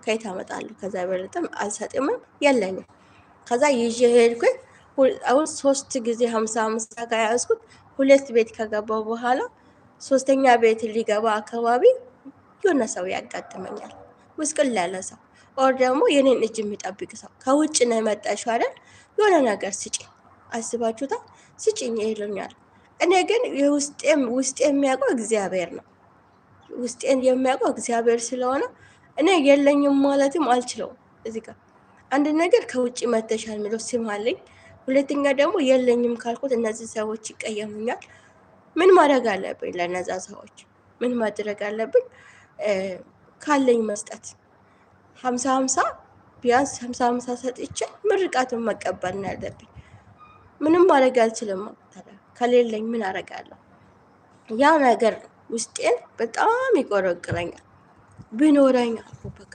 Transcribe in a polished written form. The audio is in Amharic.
ከየት አመጣለሁ? ከዛ በለጠም አልሰጥምም፣ የለኝም። ከዛ ይዤ ሄድኩኝ። አሁን 3 ጊዜ 50 50 ከያዝኩት 2 ቤት ከገባው በኋላ 3ኛ ቤት ሊገባ አካባቢ የሆነ ሰው ያጋጥመኛል። ምስቅል ያለ ሰው or ደግሞ የኔን እጅ የሚጠብቅ ሰው፣ ከውጭ ነው የመጣሽው አይደል? የሆነ ነገር ስጭኝ፣ አስባችሁታል? ስጭኝ ይሉኛል። እኔ ግን ውስጤ የሚያውቀው እግዚአብሔር ነው። ውስጤን የሚያውቀው እግዚአብሔር ስለሆነ እኔ የለኝም ማለትም አልችለውም። እዚህ ጋር አንድ ነገር ከውጭ መተሻል የሚለው ስም አለኝ። ሁለተኛ ደግሞ የለኝም ካልኩት እነዚህ ሰዎች ይቀየሙኛል። ምን ማድረግ አለብኝ? ለነዛ ሰዎች ምን ማድረግ አለብኝ? ካለኝ መስጠት፣ 50 50፣ ቢያንስ 50 50 ሰጥቼ ምርቃቱን መቀበል ነው ያለብኝ። ምንም ማድረግ አልችልም። ከሌለኝ ምን አደርጋለሁ? ያ ነገር ውስጤን በጣም ይቆረቅረኛል። ቢኖረኝ አልኩ በቃ።